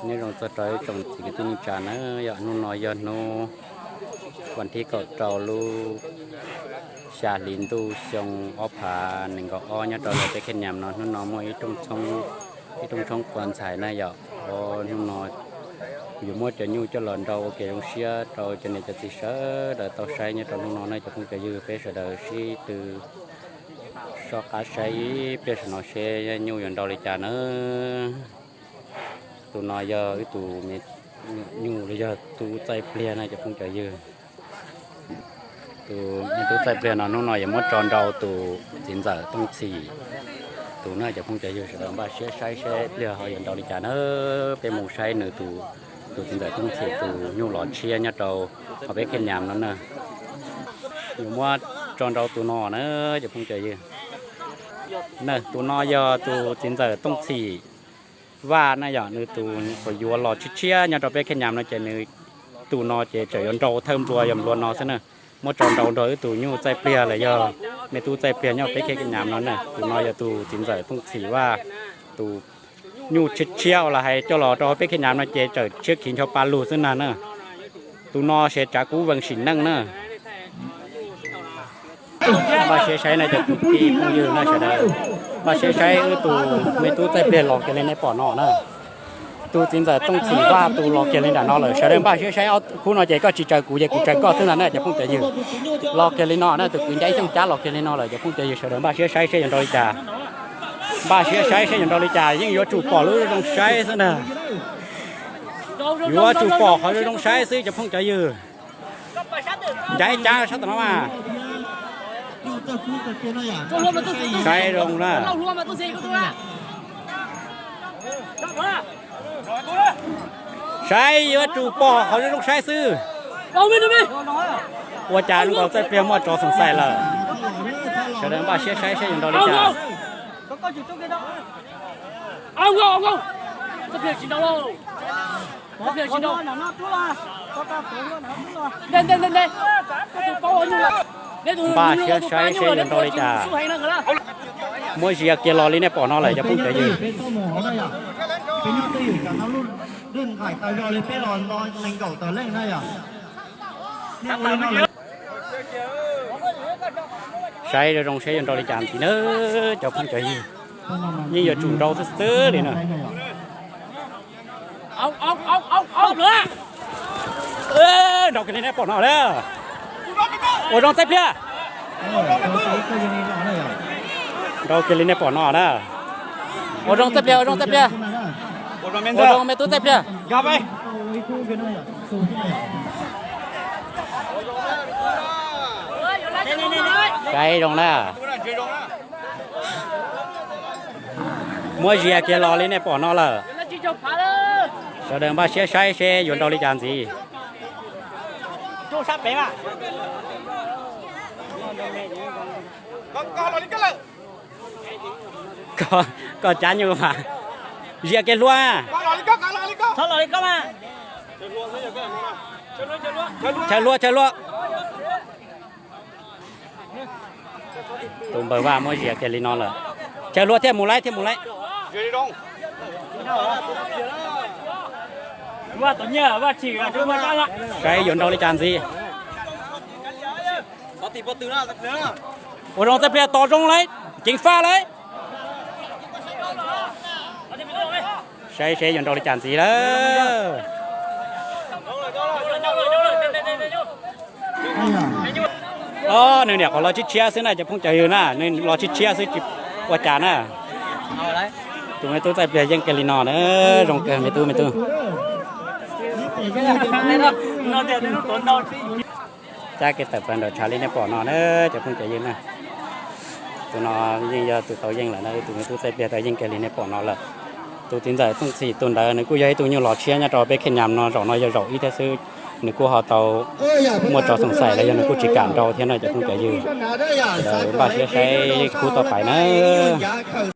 Nyob zoo txog rau ib tsoom txiv kwv tij neej tsa na, yog hnub no yog hnub vas thib kaum rau lub xya hli ntuj xyoo ob phav nees nkaum ob nyob rau lawv peb khej nyam no. Hnub no muaj ib rooj tshoob quas ntxhais na yom. Hnub no yuav muab cov nyuj coj los nrau ua kev zoo siab rau cov niam cov txiv sawv daws tau saib nyob rau hnub no na cov phooj cov ywg. Peb sawv daws sib tw soj qab saib ib pliag saum no seb nyuj yuav nrau li cas na. Tus no yog wb tus me nyuj los yog tub txaij pliag na cov phooj cov ywg. Tus me tub txaij pliag no hnub no yuav muab tso nrau tus txiv ntxawm Tooj Txhim tus na cov phooj cov ywg. Sawv daws npaj siab saib seb pliag ho yuav nrau li cas na. Peb mus saib nws tus, tus txiv ntxawm Tooj Txhim tus nyuj los tshiab nyob rau hauv peb khej nyam no na. Yuav muab tso nrau tus no na cov phooj cov ywg. Na tus no yog tus txiv ntxawm Tooj Txhim Vaj na yom. Nws tus uas yuav los tshiab tshiab nyob rau peb khej nyam no ces nws tus no ces tseem yuav nrau thawj nplua yog nplua no xwb na. Muab tso nrau nrog wb tus nyuj txaij pliag los yog me tub txaij pliag nyob peb khej nyam no na. Tus no yog tus txiv ntxawm Tooj Txhim Vaj tus nyuj tshiab tshiab uas los hais coj los rau peb khej nyam no ces tseem tshiab khiv ncho pa lug xwb na na. Tus no se tsav kub vees sim neej na. Npaj siab saib na cov kwv tij phooj ywg na sawv daws. Npaj siab saib wb tus me tub txaij pliag los kiag li nej pom no na. Tus txiv ntxawm Tooj Txhim Vaj tus los kiag li nram no lawm. Sawv daws npaj siab saib ob khub no ces koj tsis tsaws kuv ces kuv tsaws koj xwb ntag na cov phooj cov ywg. Los kiag li no na, tus kwv Ncaib Xyooj Cab los kiag li no lawm cov phooj cov ywg. Sawv daws npaj siab saib seb yuav nrau li cas. Npaj siab saib seb yuav nrau li cas, yeej yuav tsum pom lub zoo saib xwb ntag. Yuav tsum pom qhov zoo zoo saib xwb cov phooj cov ywg. Ncaib Cab sab tom no mas. Saib zoo na. Saib yuav tsum pom qhov zoo zoo saib xwb. Ua cas zoo nkaus txaij pliag muaj tsov xoom xais lawm. Sawv daws npaj siab saib seb yuav nrau li cas. Npaj siab saib seb yuav nrau li cas. Muab zias kiag los li nej pom no lawm cov phooj cov ywg. Saib zoo zoo seb yuav nrau li cas ntxiv na cov phooj cov ywg. Yeej yuav tsum nrau xwb xwb li na. Nrau kiag li nej pom no na. Ua zoo txaij pliag. Nrau kiag li nej pom no na. Ua zoo txaij pliag, ua zoo txaij pliag. Ua zoo me tub txaij pliag. Saib zoo na. Muab zias kiag los li nej pom no lawm. Sawv daws npaj siab saib seb yuav nrau li cas ntxiv. Koj cab nyuj mas. Zias kiag hlua. Chaw hlua, chaw hlua. Tus npawg Vaj muab zias kiag li no lawm. Chaw hlua thiaj mus laib, thiaj mus laib. Saib yuav nrau li cas ntxiv. Ua zoo txaij pliag, tos zoo lauj, ceev faj lauj. Saib seb yuav nrau li cas ntxiv lawm. Nws niam qhov los tshiab tshiab xwb na cov phooj cov ywg na, nws los tshiab tshiab xwb tsis ua cas na. Tus me tub txaij pliag yeej kiag li no na, zoo kawg me tub me tub. Cab kiag tawm plaws nram tshav li nej pom no na cov phooj cov ywg na. Tus no yeej yog tus tau yeej lawm na, tus me tub txaij pliag tau yeej kiag li nej pom no lawm. Tus txiv ntxawm Tooj Txhim tus ntawd nws kuj yog ib tug nyuj los tshiab nyob rau peb khej nyam no, zaum no yog zaum ib thiab xwb. Nws kuj ho tau muaj tsov xoom xaim los yog nws kuj tsis kam nrau thiab no cov phooj cov ywg. Sawv daws npaj siab saib khub toj pais na.